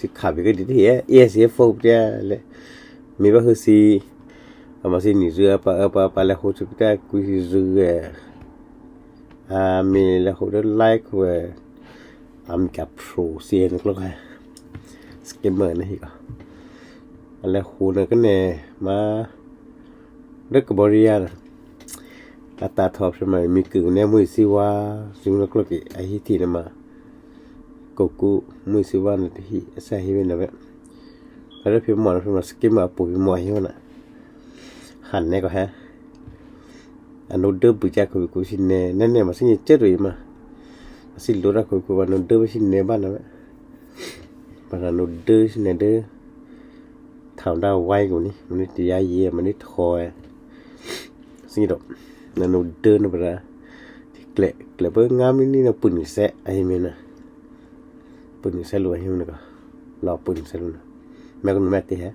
Si khabe ke diti e, e si fo pia le. Mi ba hu si, ama si ni zua pa, pa, pa le hu si pia kui si zua. A mi le hu de like we. Am ka pro si en klo ka. Scammer na hi ka. Le hu na ke ne ma. De ke boria na. Ata top sama mi ke ne mu si wa. Si na klo ke a hi ti na ma. Koku mu si wa na te hi, sa hi we na we. Ka de phi mo na phi ma scammer pu phi mo hi na. Han ne ko he. Anu de bu ja ko ku si ne, ne ne ma si ni che ru ma. Si lo ra ko ku anu de si ne ba na we. Ba anu de si ne de. Thao da wai ko ni, ma ni ti ya ye, ma ni tho. Si do. Anu de na ba. Ti kle, kle ba ngam ni na pun se ai me na. Pun se lu ai me na ko. Lo pun se lu na. Me ko me ti he.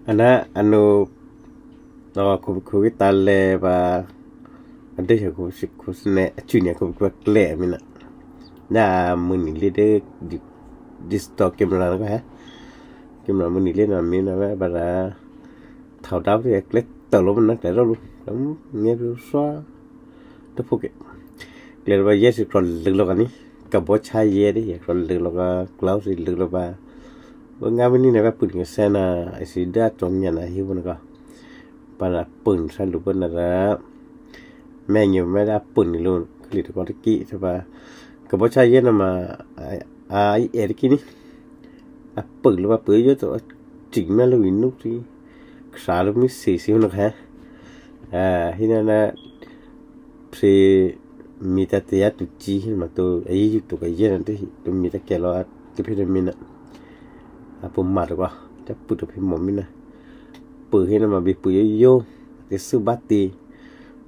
ອັນນະ ອັນໂນ ໂຄວິດ ໂຄວິດຕາແລວ່າ ອັນເດຊະໂຄວິດ ໂຄວິດແນ ຈຸຍເນຍ ໂຄວິດ ແກລະມິນນະ ນາ ມື້ນີ້ເລີຍເດີ ດິສຕໍເກມລານະ ເກມລານະ ມື້ນີ້ເລີຍນະ ມີນະ ແບບວ່າ ເຖົ້າດາວເລີຍ ເລັກເຕີລະ ມັນນັກແຕ່ລະລຸ ເງຍດູຊວາ ຕະພຸກເກ ເລີຍວ່າເຢຊິກອນເລິກລອກອັນນີ້ ກະບໍ່ໃຊ້ເຢເດ້ ກອນເລິກລອກກະກລາວຊິເລິກລອກວ່າ ເບິ່ງງາມນີ້ນະ ວ່າປືນກະແຊນະ ໄອຊິເດອຈອນຍານະ ຫິວນະກະ ປານະປືນໃຊ້ລູກເບິ່ນນະ ແມ່ນຢູ່ ແມ່ນວ່າປືນນີ້ລູກ ຄລິກກອນຕະກີ້ ແຕ່ວ່າ ກະບໍ່ໃຊ້ເຢນະມາ ອາ ອາ ອີ ເອ ຕະກີ້ນີ້ ອາ ປືນຫຼືວ່າປືນຢູ່ ແຕ່ວ່າຈິງແມ່ນລູກອີນຸກທີ່ ສາລູກມີສີ່ສິບນະແຮ ອາ ທີ່ນັ້ນນະ ເພ ມີແຕ່ຕະຍາຕຸຈີມາໂຕ ອາ ຢູທູບໂຕກະເຢັນນະ ໂຕມີແຕ່ແກລອ ອາ ໂຕເພດມິນນະ ອາ ປະມາດກວ່າ ຈະປືໂຕເພມອມມິນນະ ປືເຫັນມາບີປືໂຍໂຍ ເຕຊືບາຕີ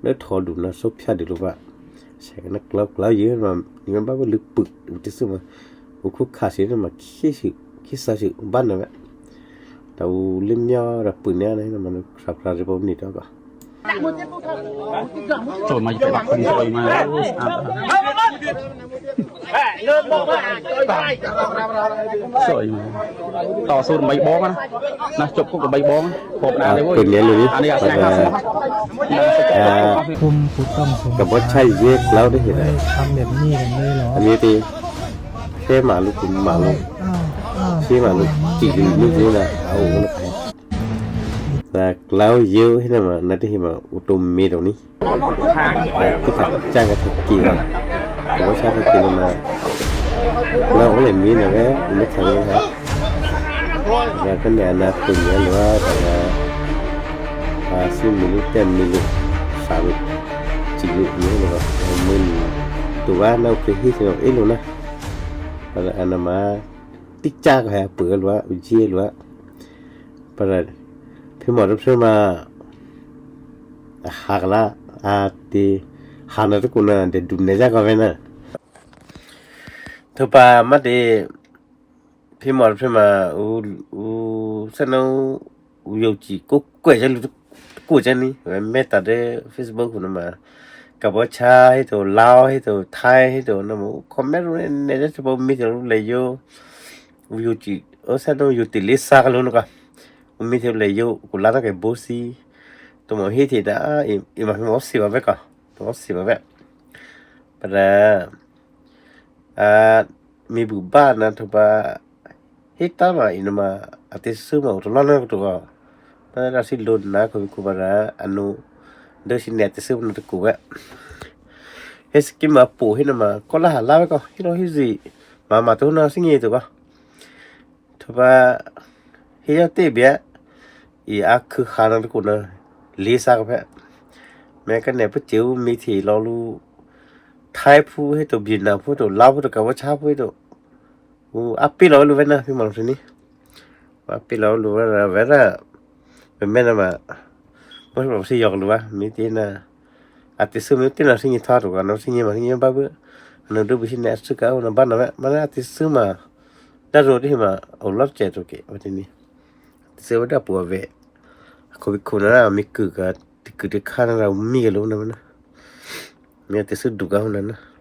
ເດີທໍດູນະ ໂຊພຽດີໂລວາ ໃສ່ກັນນະ ກລາວກລາວເຍມາ ນີ້ມັນບາບລຶກປຶກ ເຕຊືມາ ໂອຄຸຄາຊິນະມາ ຄີຊິ ຄີຊາຊິ ບ້ານນະແວະ ຕາອູເລັມຍາ ລະປືນແນວນັ້ນ ມັນສັບລາຈະບໍ່ມີດອກ ໂຈນມາຢູ່ປາກຄົນໂຈຍມາ ໂຈຍມາ ຕໍ່ສູ້ໄປບອງນະ ນະ ຈົບຄຸກໄປບອງ ພວກນາເລີຍເວີຍ ອັນນີ້ອາ ກະບໍ່ໃຊ້ເວກລາວໄດ້ເຫັນ ໄດ້ທຳແບບນີ້ກັນເລີຍເນາະ ອັນນີ້ຕິ ເຄມາລຸກມາລຸກ ເຄມາລຸກ ຈີນນີ້ນະ ເອົາ ລະກລາວເຢວເຫັນມາ ນະຕິເຫັນມາ ອຸໂຕເມໂຕນີ້ ທີ່ເຂົາຈ້າງກັນທຸກປີວ່າ ເຂົາບໍ່ຊາບເຂົາກິນມາ ແລ້ວເຂົາເລີຍມີນະແວະ ມີທັງນະ ແລ້ວກໍໃນອະນາຄົດນີ້ ຫຼືວ່າ ອາ ຊິມີລູກ ແຕ່ມີລູກ ສາມ ສີ່ລູກນີ້ ແລ້ວກໍມື້ນີ້ ຕົວວ່າເນາະ ຄືເຮັດໃຫ້ເຮົາເອໂລນະ ແລ້ວອະນາມາ ຕິຈາກແຮເປີດວ່າ ອຸເຈ ຫຼືວ່າ ປະເພມອດເພມາ ຫາກລະ ອາຕິ ຫານະຕະກຸນນະ ເດດຸນເນຈາກອເວນະ ໂທປາມາເດ ເພມອດເພມາ ອຸ ອຸ ຊະໂນ ອຸໂຍຈິ ກຸກ ກຸຍຈະ ກຸຍຈະນີ້ ແມ່ນແມ່ຕາເດ ເຟສບຸກພຸ້ນນະມາ ກຳປູຊາ ເຮັດໂຕ ລາວ ເຮັດໂຕ ໄທ ເຮັດໂຕ ນຳ ຄອມເມັນ ແນ່ ແນ່ ຈະບໍ່ມີແຕ່ເລໂຍ ອຸໂຍຈິ ໂອ ຊະໂນ ຢູຕິລິສາ ກະລຸນະກະ ມີແຕ່ເລໂຍ ກຸລານະກະ ໂບຊີ ໂຕມາເຮັດເຮັດ ອາ ອີ ອີມາ ໂອ ຊິມາແວະກະ ໂອ ຊິມາແວະ ປະດາ ອາ ມີບຸບານນະ ໂທປາ ເຮັດຕາມາ ອີນະມາ ອາຕິຊືມາ ໂຕລອນນະ ໂຕກະ ປະດາ ຊິໂລນນະ ໂຄວິດ ໂຄບາລາ ອານຸ ເດີຊິແນດ ຕິຊືມາ ໂຕກະແວະ Hê skim ma pô hê na ma, kô la ha la wê kô, hê lo hê zi, ma ma tô na sing yê tô kô. Thô ba, hê yau tê bia, i a khư kha na tô kô na, lê sa kô phê. Mê ka nê pô chêu mi thê lo lu, Thai phu hê tô, Việt Nam phu tô, Lao phu tô, Campuchia phu hê tô. U a pê lo lu wê na, phi ma lo sini. A pê lo lu wê na, wê na. Pê mê na ma. Mô sô si yô lu wê, mi tê na. A tê sơ mi tê na sing yê thô tô kô, na sing yê ma, sing yê ba bơ. Na du bơ si nê a sơ ka, na ba na wê, ma na a tê sơ ma. Da ro tê ma, o lo chê tô kê, wê tê ni. A tê sơ wê da pô wê. Khô bi khô na, mi kư ka, tê kư tê kha na, mi ka lu na ma na. Mi a tê sơ du ka na na.